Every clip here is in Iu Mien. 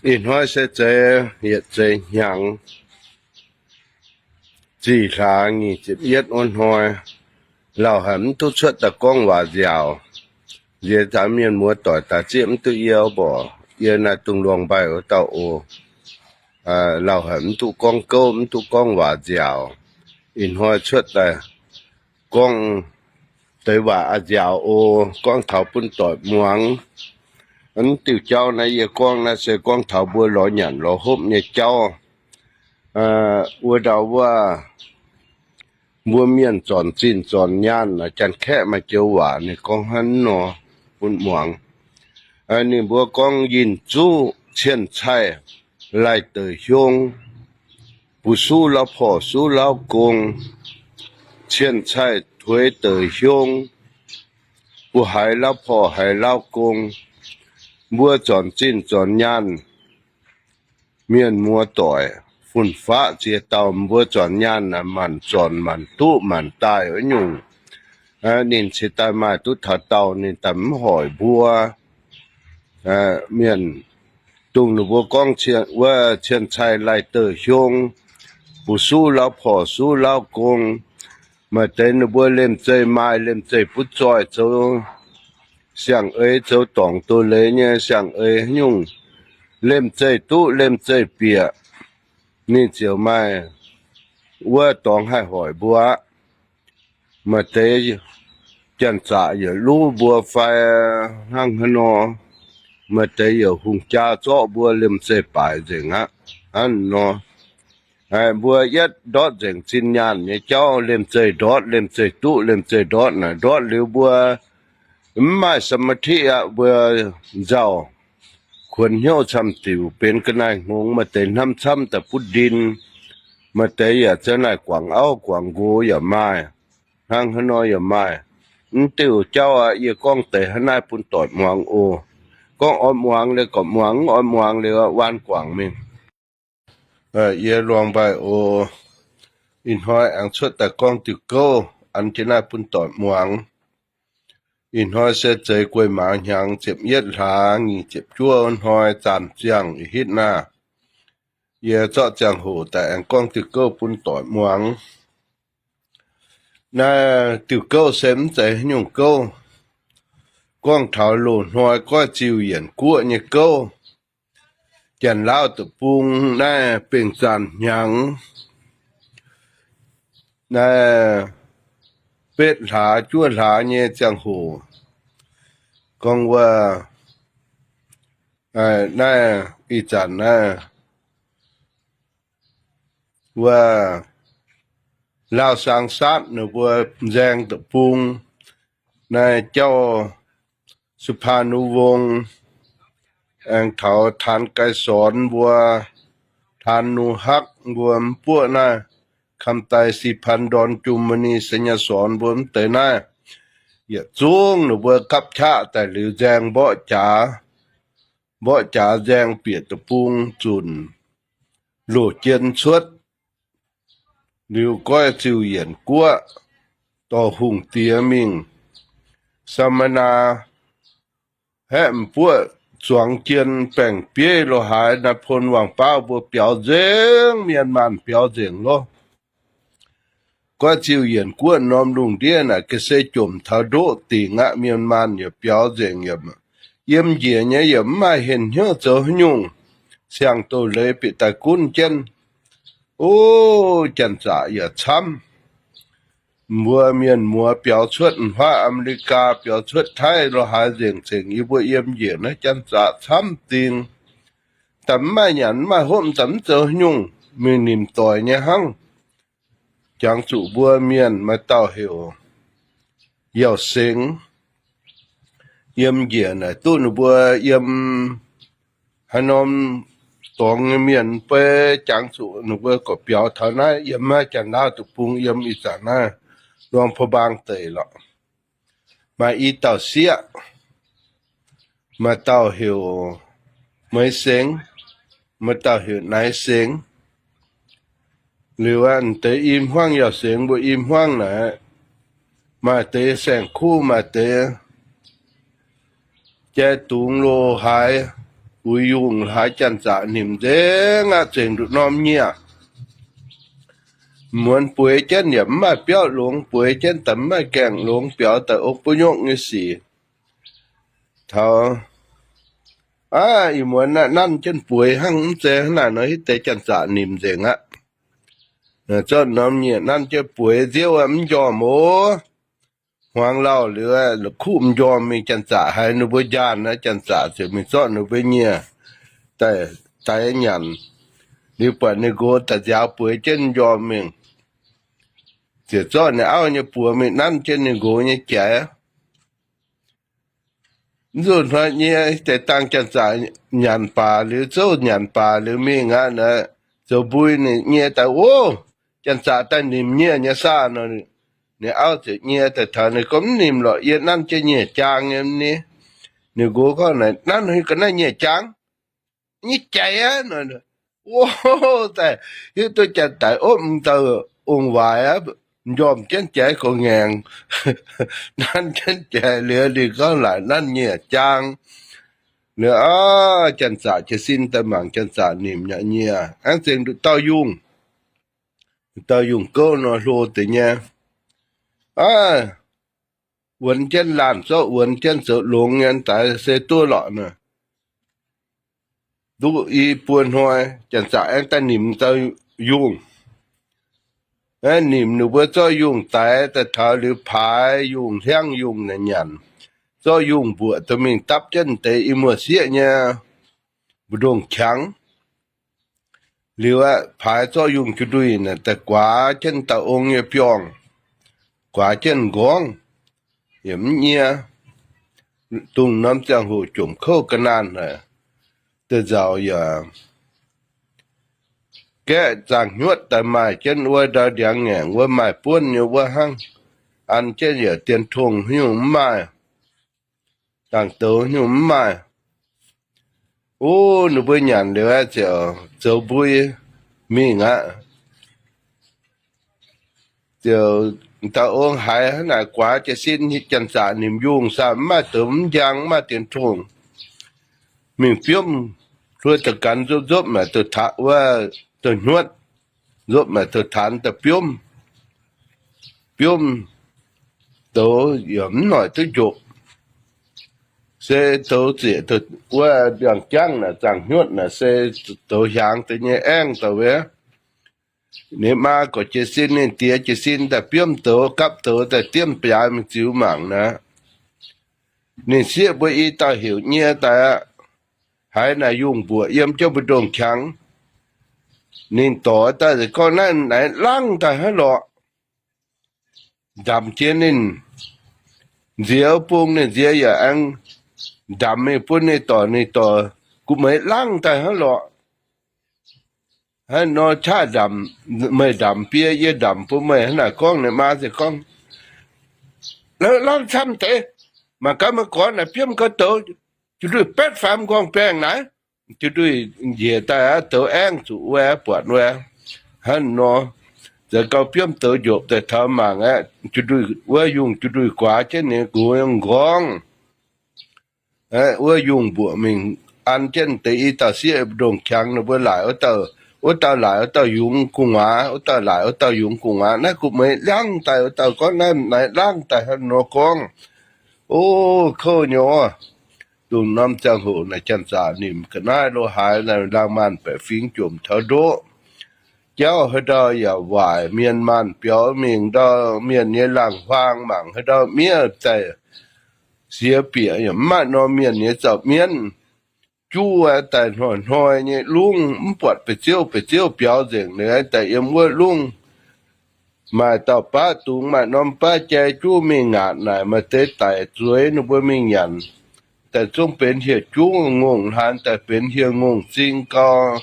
Ih hnoi se zeiz yietc zeiz hnyangx zih hlaax nyic ziepc yietv wuov hnoi, lauh haic mv duqv cuotv daaih gorngv waac nziaauc. Nziex zaax mienh muoz doic daaih zieqv mv duqv yie mborqc, yie naaiv dungx luangh mbaih wuov dauh oc. Lauh haic mv duqv gorngv gouv, mv duqv gorngv waac nziaauc. Ih hnoi cuotv daaih gorngv deix waac a'nziaauc oc, gorngv taux bun doic muangx. Mv diuh jauv naaiv yie gorngv naaiv se gorngv taux mbuo lorz nyanc lorz hopv nyei jauv. Wuov ndau wuov, mbuo mienh zornc zinh zornc nyaanh, Janx-Kaeqv maaih joux waac ninh gorngv hnangv nor bun muangx. Ninh mbuo gorngv, yinh zuqv cien-caih laih deix hiong, bu suv lauv porc suv lauv gong. Cien-caih tuix deix hiong, bu haiz lauv porc haiz lauv gong. Mbuo zornc zinh zornc nyaanh, mienh muoz doic fun-faqv ziex dauh, mbuo zornc nyaanh naaic manc zornc manc duqv manc daaih wuov nyungc. Ninh cingx daaih maaih duqv taux dauh ninh daaih mv hoic mbuo. Mienh dongh ninh mbuo gorngv wuov cien-caih laih deix hiong, bu suv lauv porc suv lauv gong. Maaih deix ninh mbuo liemh zeih maaih, liemh zeih butv zoih zoux siang-eix, zoux dorngc doz-leiz nyei siang-eix nyungc, liemh zeih duqv liemh zeih bieqc, ninh ziouc maaih wuov dorngx haih hoic mbuo aqv. Maaih deix janx-zaqc yaac luv mbuo fai hnangv haaix nor, maaih deix yaac hungh jaa zorqv mbuo liemh zeih baaic nzengc aqv. Hnangv nor, mbuo yietv ndortv nzengc zinh nyaanh nyei jauv, liemh zeih ndortv, liemh zeih duqv, liemh zeih ndortv naaic, ndortv liuz mbuo mv maaih สมาธิ aqv, mbuo nzauh kuonx hnyouv camv-diuc benx ga'naaiv-hngongx, maaih deix hnamv camv daaih butv ndin, maaih deix yaac za'naaiv guangc auv guangc nqox yaac maaih. Hnangv haaix nor yaac maaih. Mv diuh jauv aqv, yie gorngv deix hnangv naaiv bun doic muangx oc. Gorngv oix muangx liuz gorqv muangx, mv oix muangx liuz waanc guangc mingh. Yie luangh mbaih oc. Ih hnoi aengx cuotv daaih gorngv diuh gouv an jienv naaiv bun doic muangx. Ih hnoi se zeiz guei maaz hnyangx ziepc yietv hlaax nyic ziepc juov hnoi zaanc ziangh ih hitv naaiv, yie zorqv ziangh hoc daaih aengx gorngv diuh gouv bun doic muangx. Naaiv diuh gouv se mv zeiz haaix nyungc gouv. Gorngv taux loz-hnoi goiv ziuh yienc guoqv nyei gouv. Janx-Laauv deic-bung naaiv bengh zaanc hnyangx, naaiv betv hlaax juov hlaax nyei ziangh hoc, gorngv wuov, naaiv ih zanc naaiv wuov Laauv Saang Saatv ninh mbuo nzaeng deic-bung, naaiv jauv สุภานุวงศ์ aengx taux ธารไกรสอน mbuo, ธารนุฮักษ์ mbuo, mv buoqv naaiv คำไตร ศรีพันดร จุมมณี ไสยสอน mbuo mv deix naaiv, yietc zungv ninh mbuo gapv qaqv daaih liuz nzaeng mborqv jaax, mborqv jaax nzaeng bieqc deic-bung zunc loz-jien cuotv. Liuz goiv ziuh yienc guoqv, dorh hungh diex mingh. Samv maa naa haeqv m'buoqv zuangx jien baeng-bieiv lo haaix, นายพล Wangh Baauv mbuo biaux nzengc, mienh maanh biaux nzengc loh. Goiv ziuh yienc guoqv norm lungh ndiev naaic ga'sie jomc taux ndoqv dingc aqv. Mienh maanh yaac biaux nzengc, yiem njiec nyei yaac mv maaih henh hnyouv zoux haaix nyungc. Siang-doz-leiz bieqc daaih gunv jienv. O, janx-zaqc yaac camv. Mbuo mienh muoz biaux cuotv m'haav Aa^me^li^gaa, biaux cuotv Taiv lo haaix nzengc, zengc yie mbuo yiem njiec naaiv janx-zaqc camv dingc. Daaih mv maaih nyanc mv maaih hopv, daaih mv zoux haaix nyungc, mingh nimc doic nyei hnangv. Jangx zuqc mbuo mienh maaih dauh heuc Yauh Sengx, yiem njiec naaic duqv ninh mbuo yiem haaix norm dorngx nyei mienh, beiv jangx zuqc ninh mbuo gorqv biaux taux naaiv yiem naaiv Janx-Laauv deic-bung, yiem ih zanc naaiv Luang Prabang deic lorqc. Maaih i dauh sieqv, maaih dauh heuc Meix Sengx, maaih dauh heuc Naix Sengx. Liuz aqv, deix i hmuangv Yauh Sengx mbuo i hmuangv naaic, maaih deix saeng-kuv, maaih deix jai dungz loz haaix, uix yungh haaix, janx-zaqc nimc nzengc aqv, zengc nduqc norm nyieh. Muonz bueix jienv yaac mv maaih biauv longx, bueix jienv daaih mv maaih gaengh longx, biaux daaih ong buv nyokv nyei sic. Taux aqv, ih muonz nanv jienv bueix hnangv mv zeiz hnangv naaic nor, hitv deix janx-zaqc nimc nzengc aqv. Zorqv norm nyieh nanv jienv bueix, nziouv mv njormh oc. Hmuangx lauh liuz, kuv m'njormh mingh, janx-zaqc haiz ninh mbuo njaanh aqv, janx-zaqc ziouc mingh zorqv ninh mbuo nyieh daaih, daaih nyanc. Liuz buatc ninh nqox daaih nziaaux bueix jienv njormh mingh, ziouc zorqv ninh auv nyei buoz mingh nanv jienv ninh nqox nyei jaiz. Mv zuqc hnoi nyei deix dangh janx-zaqc nyanc baac liuz, zouv nyanc baac liuz mingh aqv, zoux mbui ninh nyei daaih, Ov, janx-zaqc daaih nimc nyieh nyei saah? Nor, ninh auv ziouc nyie daaih taux, ninh gorngv, Mv nimc lorqc, yie nanv jienv nyieh jaang nyei ni. Ninh nqox gorngv, Naaiv, nanv ga'naaiv nyieh jaang nyei jaiz aqv. Nor, ov, daaih hiuv duqv janx-zaqc opv m'dauh ong-waaic aqv, m'njormh jienv jaiz goux ngaengc. Nanv jienv jaiz liuz, ninh gorngv, Laaic nanv nyieh jaang. Liuz aqv, janx-zaqc jiez sin daaih mangc janx-zaqc nimc nyei nyieh, aengx zengc nduqc dauh yungh. Dauh yungh gouv nor, hlo deix nyei. Aav, wuonx jienv laanh zorqv wuonx jienv zoux longx nyei daaih se duqv lorqc nor. Duqv i buo hnoi, janx-zaqc aengx daaih nimc dauh yungh. Aengx nimc ninh mbuo zorqv yungh daix daaih taux liuz, paaix yungh, hliangv yungh naaic nyanc, zorqv yungh mbuoqc duqv mingh dapv jienv deix i muoz-sieqv nyei mbu'ndongx qangx. Liuz aqv, paaix zorqv yungh jiu-nduih naaic daaih guaax jienv dauh ong nyei biorngh, guaax jienv m'nqorngv, yaac mv nyie. Dongh norm ziangh hoc jomc kouv ga'naanh haic, deix nzauc yaac gaeqv zaangh hnyuotv daaih maaih jienv wuov ndau ndiangx ngaengc wuov, maaih buonv nyei wuov hnangv. An jienv yaac dien tongh nyungc mv maaih, dangh douz nyungc mv maaih. Ov, ninh mbuo nyanc liuz aqv, ziouc zoux mbui mingh aqv. Ziouc dauh ong haiz hnangv naaic guaax jiez sin, janx-zaqc nimc yungh saah, mv maaih douz mv njang, mv maaih dien tongh. Mingh biomv, hluo da'ganx nzopv nzopv maaic douz-taanx wuov, douz-hnyuotv, nzopv maaic douz-taanx daaih biomv. Biomv douz yaac mv noic duqv njopc. Se douz zieqc wuov ndiangx-jangv naaic, zaangh hnyuotv naaic se douz hiaangx deix nyei aengv daaih wuov. Ninh maa gorqv jiez sin, ninh diex jiez sin daaih biomv douz, gapv douz daaih diemv biaaix mingh ziux mangc naaic. Ninh sieqv mbuo i dauh heuc nyie daaih aqv. Haiz naaic yungh mbuoqc yiem jienv mbu'ndongx qangx. Ninh dorc daaih gorngv, Naaiv naaiv laangv daaih hnangv lorqc. Ndamc jiex ninh nziex bung, ninh nziex yaac aengx ndamc mingh bun ninh dorc. Ninh dorc, Gu'meix laangv daaih hnangv lorqc. Hnangv nor qaqv ndamc, meih ndamc bie, yie ndamc bun meih. Hnangv naaic gorngv, ninh maa ziouc gorngv, Laangv camv deix, mangc gaax meih gorx naaic biomv gau douz, jiu-nduih betv faam nqorngv baengh naaiv. Jiu-nduih njiec daaih aqv, douz aengv zuqc wuov, buatc wuov. Hnangv nor, za'gengh gau biomv douz njopc daaih taux mangc aqv, jiu-nduih wuov yungh jiu-nduih guaax jienv ninh nqox nqorngv. Wuov yungh mbuoqc mingh an jienv deix i dauh sieqv mbu'ndongx qangx, ninh mbuo laaic wuov dauh, wuov dauh laaic wuov dauh yungz gu'nguaaz, wuov dauh laaic wuov dauh yungz gu'nguaaz. Naaiv gu'meix laangv daaih, wuov dauh gorngv naaiv naaiv laangv daaih hnangv nor gorngv. O, kouv nyei. Dongh norm ziangh hoc naaic janx-zaqc nimc ga'naaiv lo haaix, laangh maanh baeqc fingx jomc taux ndoqv. Jauv haaix ndau yaac waaic, mienh maanh biaux mingh ndau, mienh nyei laangh huaang mangc haaix ndau miev daaih siex bieqc, yaac mv maaih norm mienh nyei zaux mienv. Juv daaih hnoi-hnoi nyei lungv, mv buatc ba'ziouv ba'ziouv biaux nzengc. Ninh daaih yiem wuov lungv maaih dauh baav dungz, maaih norm baav jai juv mingh ngaatc naaic, maaih deix daic zueiz ninh mbuo mingh nyanc. Daaih zungv benx hieh juv ngongh hlan, daaih benx hieh ngongh zing gau.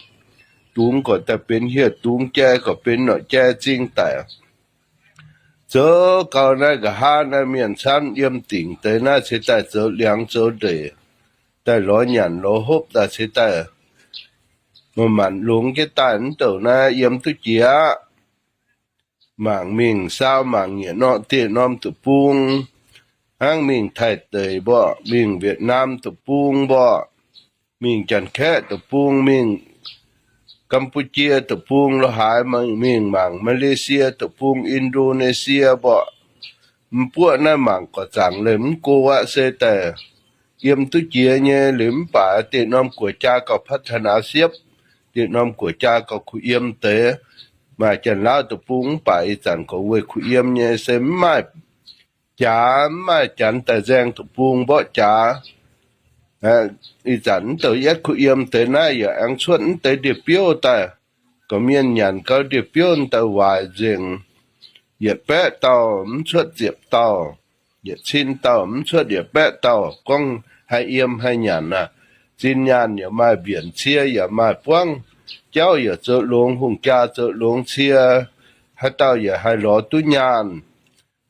Dungz gorqv daaih benx hieh dungz, jai gorqv benx norqc jai zing daic. Zoux gau naaiv nqa'haav naaiv mienh camv yiem dingc deix naaiv ceix daaih zoux liangx zoux ndeic, daaih lorz nyanc lorz hopv daaih ceix daaih manc-manc longx jienv daaih mv douc naaiv yiem duqv jiex aqv. Mangc mingh saau mangc nyiec norm dieh norm duqv bung. hnangv mingh Taiv deic mborqv, mingh Wietnam deic-bung mborqv, mingh Janx-Kaeqv deic-bung, mingh Gambujie deic-bung lo haaix, mingh mangc Malaysia deic-bung, Indonesia mborqv, mbuoqv naaiv mangc gorqv zaangc leih mv go aqv, se daaih yiem duqv jiex nyei. Liuz mv baac deic norm guoqv-jaa gauh พัฒนา siepv, deic norm guoqv-jaa gauh kuh yiem deix. Maaih Janx-Laauv deic-bung mv baac ih zanc gorngv weic kuh yiem nyei se mv maaih jaax, mv maaih Janx daaih nzaeng deic-bung mborqv jaax. Ih zanc mv douc yietv kuh yiem deix naaiv yaac aengx cuotv mv deix ndie-biouv daaih. Gorqv mienh nyanc gau ndie-biouv daaih waaic nzengc, yietc baeqv dauh mv cuotv ziepc dauh, yietc cin dauh mv cuotv yietc baeqv dauh gorngv haih yiem haih nyanc aqv. Zinh nyaanh yaac maaih mbienc cie, yaac maaih buangv, jauv yaac zoux longx, hungh jaa zoux longx cie, haaix dauh yaac haih lorz duqv nyaanh.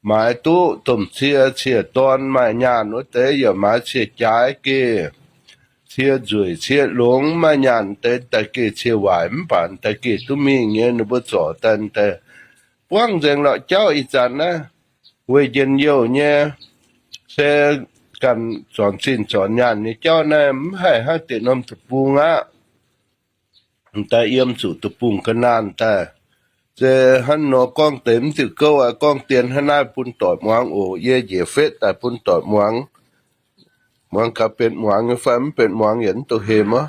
Maaiz duqv domh cie, cie-dorn maaih nyaanh wuov deix yaac maaiz cie-jaaix geh, cie nzueic cie longx maaih nyaanh deix daaih geh cie waaic, mv baac daaih geh duqv mingh nyei. Ninh mbuo zorc daaih daaih buangv nzengc lorqc jauv ih zanc naaiv. Weic njien-youh nyei, se ganh zornc zinh zornc nyaanh nyei jauv naaiv mv haih hnangv deic norm deic-bung aqv. Daaih yiem zuqc deic-bung ga'naanh daaih. Se hnangv nor gorngv deix mv diuh gouv aqv, gorngv dien hnangv naaiv bun doic muangx oc. Yie njiec fetv daaih bun doic muangx. Muangx gaax benx muangx nyei fai mv benx muangx yaac mv duqv hemx oc.